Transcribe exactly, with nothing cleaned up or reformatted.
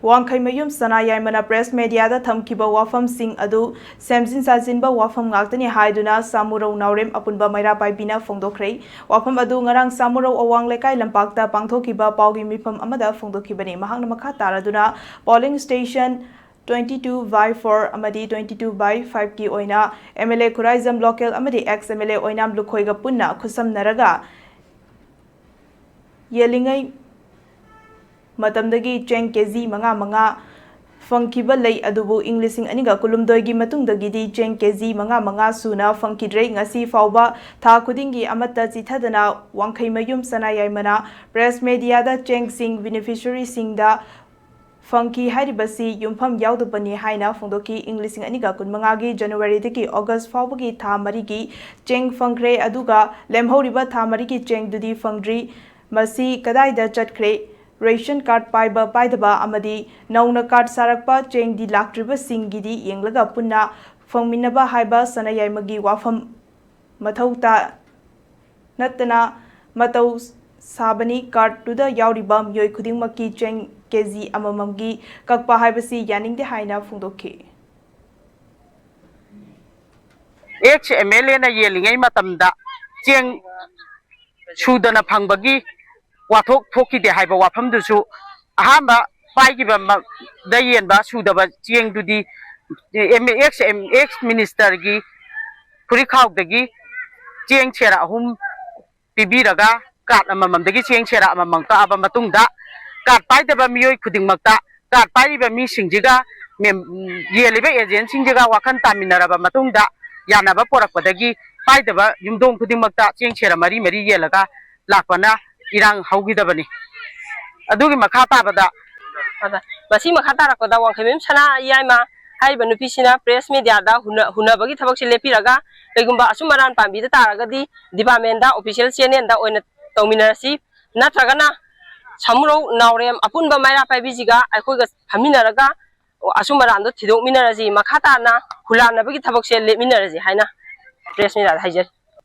ꯋꯥꯡꯈꯩꯃꯌꯨꯝ ꯁꯅꯥ ꯌꯥꯏꯃꯅ ꯄ꯭ꯔꯦꯁ ꯃꯦꯗꯤꯌꯥꯗ ꯊꯝꯈꯤꯕ ꯋꯥꯐꯝꯁꯤꯡ ꯑꯗꯨ ꯁꯦꯝꯖꯤꯟ ꯁꯥꯖꯤꯟꯕ ꯋꯥꯐꯝ ꯉꯥꯛꯇꯅꯤ ꯍꯥꯏꯗꯨꯅ ꯁꯥꯃꯨꯔꯧ ꯅꯥꯎꯔꯦꯝ ꯑꯄꯨꯟꯕ ꯃꯩꯔꯥ ꯄꯥꯏꯕꯤꯅ ꯐꯣꯡꯗꯣꯛꯈ꯭ꯔꯦ꯫ ꯋꯥꯐꯝ ꯑꯗꯨ ꯉꯔꯥꯡ ꯁꯥꯃꯨꯔꯧ ꯑꯋꯥꯡ ꯂꯩꯀꯥꯏ ꯂꯝꯄꯥꯛꯇ ꯄꯥꯡꯊꯣꯛꯈꯤꯕ ꯄꯥꯎꯒꯤ ꯃꯤꯐꯝ ꯑꯃꯗ ꯐꯣꯡꯗꯣꯛꯈꯤꯕꯅꯤ꯫ ꯃꯍꯥꯛꯅ ꯃꯈꯥ ꯇꯥꯔꯗꯨꯅ polling station twenty two by four ꯑꯃꯗꯤ twenty two by five ꯀꯤ ꯑꯣꯏꯅ MLA ꯈꯨꯔꯥꯏꯖꯝ ꯂꯣꯀꯦꯜ ꯑꯃꯗꯤ ex MLA ꯑꯣꯏꯅꯥꯝ ꯂꯨꯈꯣꯏꯒ ꯄꯨꯟꯅ ꯈꯨꯠꯁꯝꯅꯔꯒ ꯌꯦꯜꯂꯤꯉꯩ ꯃꯇꯝꯗꯒꯤ ꯆꯦꯡ ꯀꯦꯖꯤ ꯃꯉꯥ ꯃꯉꯥ ꯐꯪꯈꯤꯕ ꯂꯩ, ꯑꯗꯨꯕꯨ ꯏꯪ ꯂꯤꯁꯤꯡ ꯑꯅꯤꯒ ꯀꯨꯟꯍꯨꯝꯗꯣꯏꯒꯤ ꯃꯇꯨꯡꯗꯒꯤꯗꯤ ꯆꯦꯡ ꯀꯦꯖꯤ ꯃꯉꯥ ꯃꯉꯥ ꯁꯨꯅ ꯐꯪꯈꯤꯗ꯭ꯔꯦ꯫ ꯉꯁꯤ ꯐꯥꯎꯕ ꯊꯥ ꯈꯨꯗꯤꯡꯒꯤ ꯑꯃꯠꯇ ꯆꯤꯊꯗꯅ ꯋꯥꯡꯈꯩꯃꯌꯨꯝ ꯁꯅꯥ ꯌꯥꯏꯃꯅ ꯄ꯭ꯔꯦꯁ ꯃꯦꯗꯤꯌꯥꯗ ꯆꯦꯡꯁꯤꯡ ꯕꯦꯅꯤꯐꯤꯁꯔꯤꯁꯤꯡꯗ ꯐꯪꯈꯤ ꯍꯥꯏꯔꯤꯕꯁꯤ ꯌꯨꯝꯐꯝ ꯌꯥꯎꯗꯕꯅꯤ ꯍꯥꯏꯅ ꯐꯣꯡꯗꯣꯛꯈꯤ꯫ ꯏꯪ ꯂꯤꯁꯤꯡ ꯑꯅꯤꯒ ꯀꯨꯟꯃꯉꯥꯒꯤ ꯖꯅꯋꯥꯔꯤꯗꯒꯤ ꯑꯣꯒꯁ ꯐꯥꯎꯕꯒꯤ ꯊꯥ ꯃꯔꯤꯒꯤ ꯆꯦꯡ ꯐꯪꯈ꯭ꯔꯦ, ꯑꯗꯨꯒ ꯂꯦꯝꯍꯧꯔꯤꯕ ꯊꯥ ꯃꯔꯤꯒꯤ ꯆꯦꯡꯗꯨꯗꯤ ꯐꯪꯗ꯭ꯔꯤ꯫ ꯃꯁꯤ ꯀꯗꯥꯏꯗ ꯆꯠꯈ꯭ꯔꯦ? ꯔꯦꯁꯟ ꯀꯥꯔꯗ ꯄꯥꯏꯕ ꯄꯥꯏꯗꯕ ꯑꯃꯗꯤ ꯅꯧꯅ ꯀꯥꯔꯗ ꯁꯥꯔꯛꯄ ꯆꯦꯡꯗꯤ ꯂꯥꯛꯇ꯭ꯔꯤꯕꯁꯤꯡꯒꯤꯗꯤ ꯌꯦꯡꯂꯒ ꯄꯨꯟꯅ ꯐꯪꯃꯤꯟꯅꯕ ꯍꯥꯏꯕ ꯁꯅꯥꯌꯥꯏꯃꯒꯤ ꯋꯥꯐꯝ ꯃꯊꯧ ꯇꯥ ꯅꯠꯇꯅ ꯃꯇꯧ ꯁꯥꯕꯅꯤ꯫ ꯀꯥꯔꯗꯇꯨꯗ ꯌꯥꯎꯔꯤꯕ ꯃꯤꯑꯣꯏ ꯈꯨꯗꯤꯡꯃꯛꯀꯤ ꯆꯦꯡ ꯀꯦꯖꯤ ꯑꯃꯃꯝꯒꯤ ꯀꯛꯄ ꯍꯥꯏꯕꯁꯤ ꯌꯥꯅꯤꯡꯗꯦ ꯍꯥꯏꯅ ꯐꯣꯡꯗꯣꯛꯈꯤ꯫ ꯑꯦꯛꯁ MLA ꯅ ꯌꯦꯜꯂꯤꯉꯩ ꯃꯇꯝꯗ ꯆꯦꯡ ꯁꯨꯗꯅ ꯐꯪꯕꯒꯤ ꯋꯥꯊꯣꯛ ꯊꯣꯛꯈꯤꯗꯦ ꯍꯥꯏꯕ ꯋꯥꯐꯝꯗꯨꯁꯨ ꯑꯍꯥꯟꯕ ꯄꯥꯏꯈꯤꯕ ꯃ-, ꯗ ꯌꯦꯟꯕ ꯁꯨꯗꯕ ꯆꯦꯡꯗꯨꯗꯤ ꯑꯦꯛꯁ ꯑꯦꯛꯁ ꯃꯤꯅꯤꯁꯇꯔꯒꯤ ꯐꯨꯔꯤꯠꯈꯥꯎꯗꯒꯤ ꯆꯦꯡ ꯁꯦꯔ ꯑꯍꯨꯝ ꯄꯤꯕꯤꯔꯒ ꯀꯥꯔꯗ ꯑꯃꯃꯝꯗꯒꯤ ꯆꯦꯡ ꯁꯦꯔ ꯑꯃꯃꯝ ꯀꯛꯑꯕ ꯃꯇꯨꯡꯗ ꯀꯥꯔꯗ ꯄꯥꯏꯗꯕ ꯃꯤꯑꯣꯏ ꯈꯨꯗꯤꯡꯃꯛꯇ ꯀꯥꯔꯗ ꯄꯥꯏꯔꯤꯕ ꯃꯤꯁꯤꯡꯁꯤꯒ ꯃꯦꯝ-, ꯌꯦꯜꯂꯤꯕ ꯑꯦꯖꯦꯟꯁꯤꯡꯁꯤꯒ ꯋꯥꯈꯜ ꯇꯥꯃꯤꯟꯅꯔꯕ ꯃꯇꯨꯡꯗ ꯌꯥꯅꯕ ꯄꯣꯔꯛꯄꯗꯒꯤ ꯄꯥꯏꯗꯕ ꯌꯨꯝꯊꯣꯡ ꯈꯨꯗꯤꯡꯃꯛꯇ ꯆꯦꯡ ꯁꯦꯔ ꯃꯔꯤ ꯃꯔꯤ ꯌꯦꯜꯂꯒ ꯂꯥꯛꯄꯅ ꯏꯔꯥꯡ ꯍꯧꯈꯤꯗꯕꯅꯤ꯫ ꯑꯗꯨꯒꯤ ꯃꯈꯥ ꯇꯥꯕꯗ ꯑꯗ ꯃꯁꯤ ꯃꯈꯥ ꯇꯥꯔꯛꯄꯗ ꯋꯥꯡꯈꯩꯃꯌꯨꯝ ꯁꯅꯥ ꯌꯥꯏꯃ ꯍꯥꯏꯔꯤꯕ ꯅꯨꯄꯤꯁꯤꯅ ꯄ꯭ꯔꯦꯁ ꯃꯦꯗꯤꯌꯥꯗ ꯍꯨꯟꯅ-, ꯍꯨꯟꯅꯕꯒꯤ ꯊꯕꯛꯁꯦ ꯂꯦꯞꯄꯤꯔꯒ ꯀꯩꯒꯨꯝꯕ ꯑꯆꯨꯝ ꯑꯔꯥꯟ ꯄꯥꯝꯕꯤꯗ ꯇꯥꯔꯒꯗꯤ ꯗꯤꯄꯥꯔꯠꯃꯦꯟꯗ ꯑꯣꯐꯤꯁꯤꯌꯦꯜ ꯆꯦꯅꯦꯜꯗ ꯑꯣꯏꯅ ꯇꯧꯃꯤꯟꯅꯔꯁꯤ, ꯅꯠꯇ꯭ꯔꯒꯅ ꯁꯃꯨꯔꯧ ꯅꯥꯎꯔꯦꯝ ꯑꯄꯨꯟꯕ ꯃꯩꯔꯥ ꯄꯥꯏꯕꯤꯁꯤꯒ ꯑꯩꯈꯣꯏꯒ ꯐꯝꯃꯤꯟꯅꯔꯒ ꯑꯆꯨꯝ ꯑꯔꯥꯟꯗꯣ ꯊꯤꯗꯣꯛꯃꯤꯟꯅꯔꯁꯤ꯫ ꯃꯈꯥ ꯇꯥꯅ ꯍꯨꯜꯂꯥꯟꯅꯕꯒꯤ ꯊꯕꯛꯁꯦ ꯂꯦꯞꯃꯤꯟꯅꯔꯁꯤ ꯍꯥꯏꯅ ꯄ꯭ꯔꯦꯁ ꯃꯦꯗꯤꯌꯥꯗ ꯍꯥꯏꯖꯔꯤ꯫